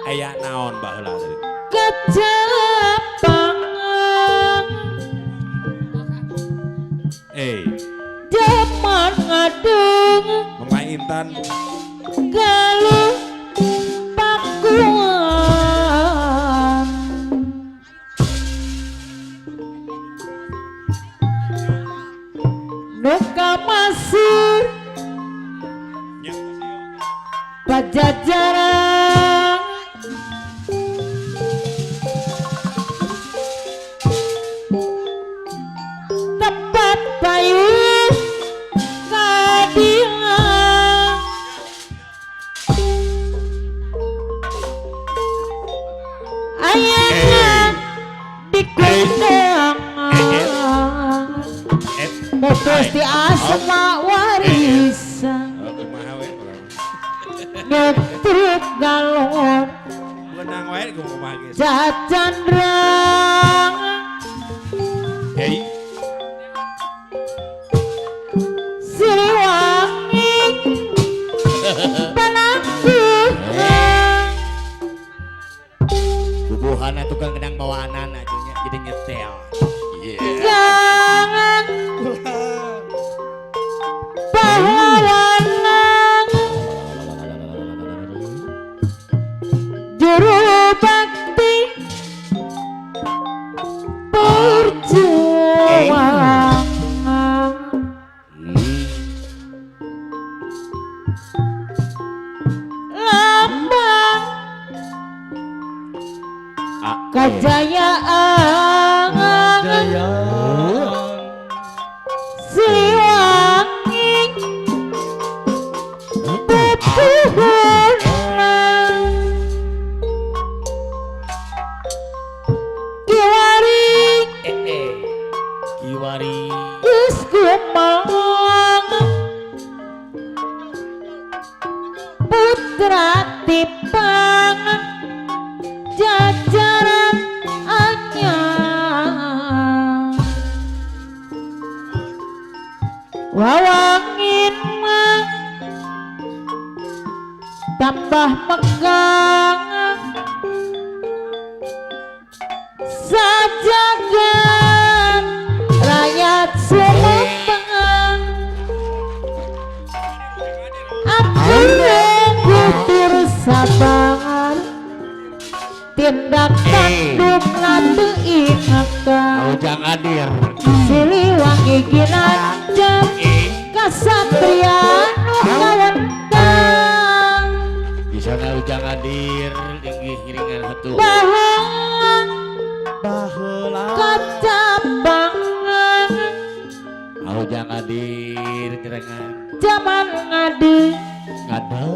Aya naon baheula tadi? Kejapangan. Jaman ngadeng Mama Intan galuh pakuan. Nuka masur pajajaran tempat payung keadilan. Ayana dikundang mutus di asma warisan ngetruk galon menang wae kumaha geus jajan rang. Siliwangi panangguhan bubuhana tukang gedang bawaanan ajunya jadi nyetel. Jangan pahlawanan juru bakti perjuangan. Lambang kejayaan Siliwangi pupuhuna Kiwari Kiwari geus gumang putra tipang jajaran anyar wawangin mah tambah megang sajagan rakyat Sumedang akhirnya gutur sabar tindak tanduk latu ingatkan Ujang Adir Siliwangi ginanjar kasatria nu kawentang di sana Ujang Adir linggih ngiringan hatu baheula baheula kacabangan Ujang Adir nyerengan jaman ngadi ngade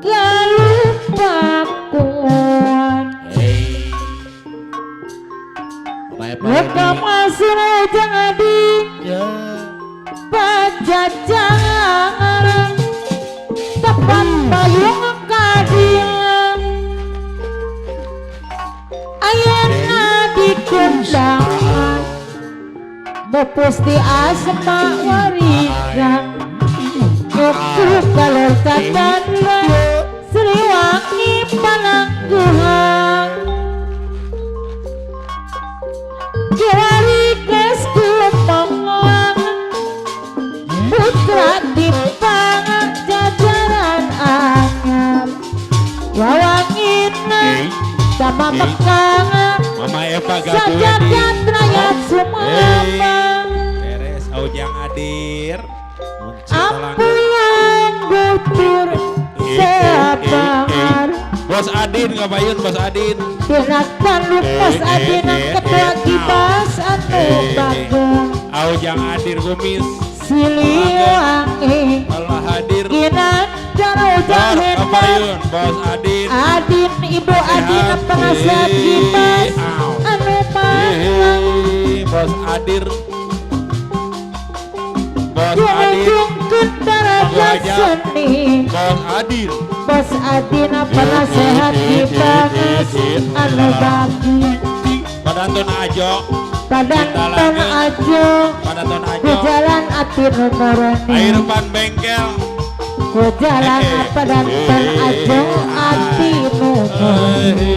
galuh pakuan. Muka masuk Ujang Adir ya pajajaran tempat payung keadilan ayana dikundangan mupus di asma warisan nyukup galur cacandra Siliwangi panangguhan Kiwari geus kumong putra tipang jajaran anyar wawangina sama mekang Mama Eva sajagat Gatuedi rakyat Sumedang. Beres Ujang Adir. Ampulang gutur sepangar. Bos Adin ngapain Bos Adin? Tinakan lupas Adin ketua kibas anu bageng. Aujang Adir Kumis. Siliwangi. Allah hadir. Ginanjar Ujang Hendar. Bos Adin. Adin Ibu Adin penasihat kibas anu bageng. Bos Adir. Bos Adin. Junjungkeun daraja seni. Bos Adin. Bos Adin penasehat kibas anu bageng. Padanton Ajo. Padanton Ajo. Padanton Ajo. Ku jalan ati nu moroni. Airpan bengkel. Ku jalan padanton Ajo ati nu moroni.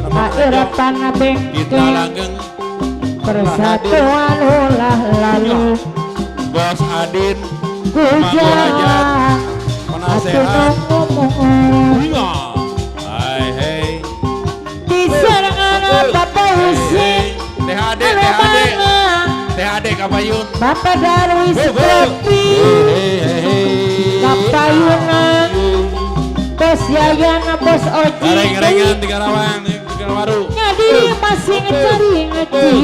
Airpan bengkel. Persatuan ulah lalu. Bos Adin. Ku jalan ati nu moroni. Hai hei. Diserangan Bapak Husin. THD, THD, THD Kapayun. Bapak Darwis Kopi. Kapayunan. Bos Yayan, Bos Oji. Reng-rengan di Karawang, di Kawaru. Ngadi masih ngecari ngeci.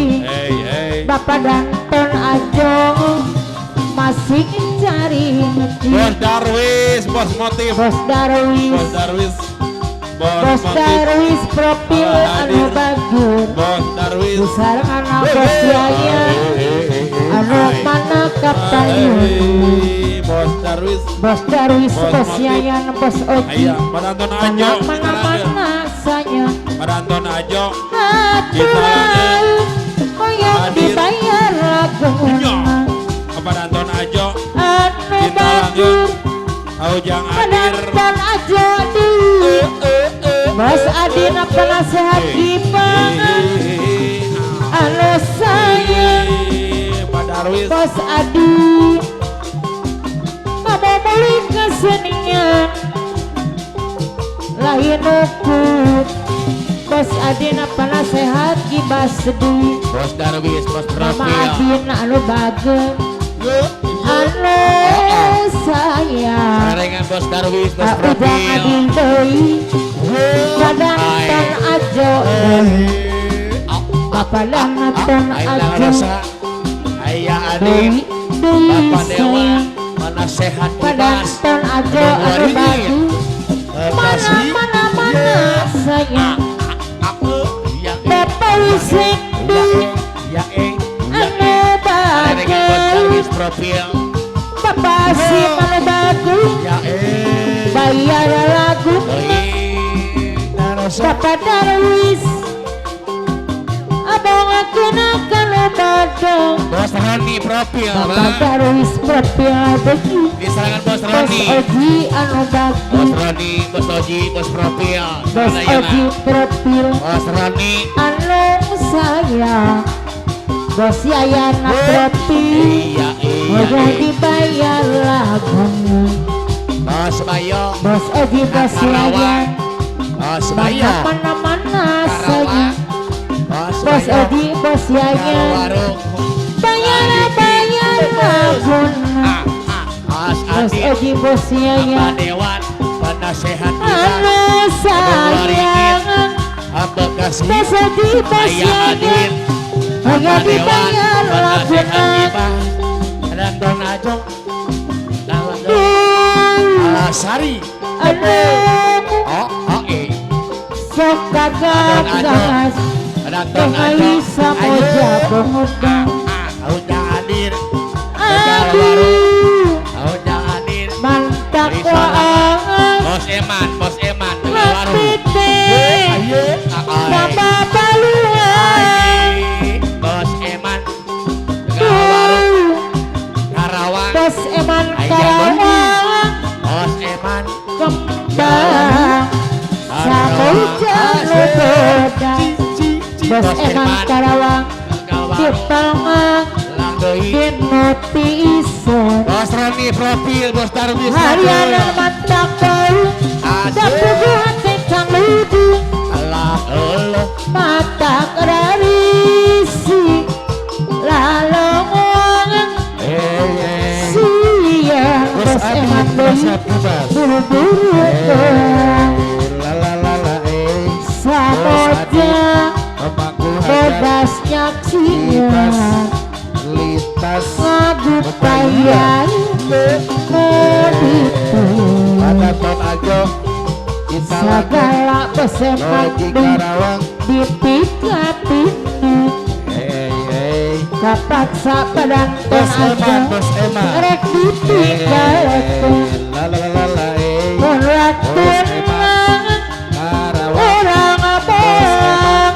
Bapak Danton Ajo masih ngecari ngeci. Bos Darwis, Bos Motif. Bos Darwis. Bos Darwis. Bos Darwis profil anu bagus. Bos Darwis. Sareng Bos Yayan anu mana kapayun. Bos Darwis. Bos Darwis, Bos Yayan, Bos Oji. Padanton Ajo. Mana mana saya. Padanton Ajo. Aturan yang dibayar lagu. Padanton Ajo. Anu bagus. Ujang Adir. Padanton Ajo di. Bos Adin penasehat gimana anu sayang. Bos Adin mau beli kesenian lain ukur. Bos Adin penasehat gibas sedih. Bos Darwis, Bos Profil. Mama Adin anu bageng anu sayang. Sarengan Bos Darwis, Bos Profil. Ujang Adin deui. Padanton Ajo Bapak Danton Ajo. Ayah Adin Bapak Dewa penasehat Padanton Ajo anu bagus. Mana mana mana sayang. Bapak Husin anu bagus. Bapak Asim anu bagus. Bayar lagu. Bapak Darwis abang kena kalau badong. Bos Roni profil. Bapak Darwis profil beki. Di serangan Bos Roni. Bos Oji anu bagus. Bos Roni, Bos Oji, Bos profil. Bos Oji profil. Bos Roni anu sayang. Bos Yayan profil. Iya iya. Udah dibayar lagu. Bos Bayo. Bos Oji, Bos Yayan. Bos Bayo. Mana mana saja. Bos Odi, Bos Yayan. Bayar bayar laguna. Bos Odi, Bos Yayan. Dewan penasehat anu sayang. Bos Odi, Bos Yayan. Hanya dibayar laguna. Danton Ajo. Alasari. Sok gagas Pengali samoja pengundang. Ujang Adir. Aduh Ujang Adir. Mantap waangan. Bos Eman, Bos Eman. Lepite Bapak Baluan. Bos Eman Karawang. Karawang. Bos Eman Karawang. Bos Eman Kembang Samuja Luboda. Bos Eman Karawang di tengah dinoti ison. Bos Roni profil, Bos Darwis. Harian mantap bau. Dapugu hati kang ludu. Allah Allah. Mata kerarisi. Lalongan. Si. Bos Bos Adit Eman deui Kasep Gibas. Buru-buru Eh, la la la la eh. Samoja Pemangku hajat Bodas nyaksinya Kipas lintas Ngagupaya Moditu Pada Ton Ajo kita lagi Segala bos Eman Logi deui Karawang. Dipika-pika Eh eh. Kapaksa badan ton Bos aja Eman, Bos Eman. Rek ditinggalkeun La la la la la eh. Mun waktuna Karawang, urang bolang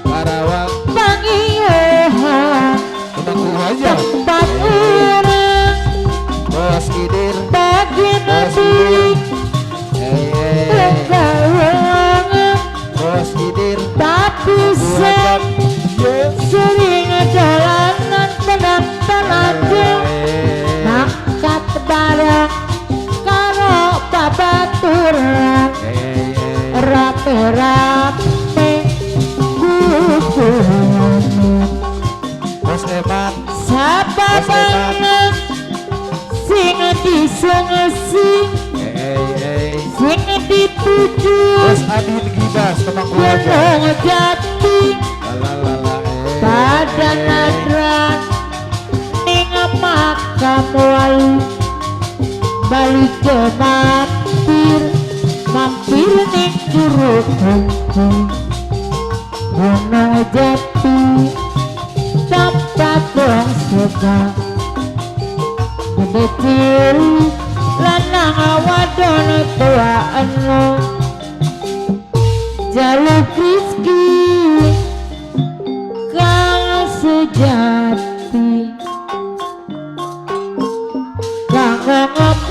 Karawang, pangieuhan pemangku hajat. Tempat urang Bos Idir, bagi nabi eh eh. tunggawangan Bos Idir, tapi hajat. sering jalanan penonton aja mangkat bareng karo babaturan Eh eh. rame-rame guguran Bos Eman, sababana sing disengesi eh eh. sing dituju Bos Adin Gibas, pemangku hajat. Gunung Jati La la la la eh. pada nadran ning makam wali balik ke mampir mampir ning juru kunci Gunung Jati tempat wong suka gede cilik lanang wadon tua enom jaluk rizki kang sejati kang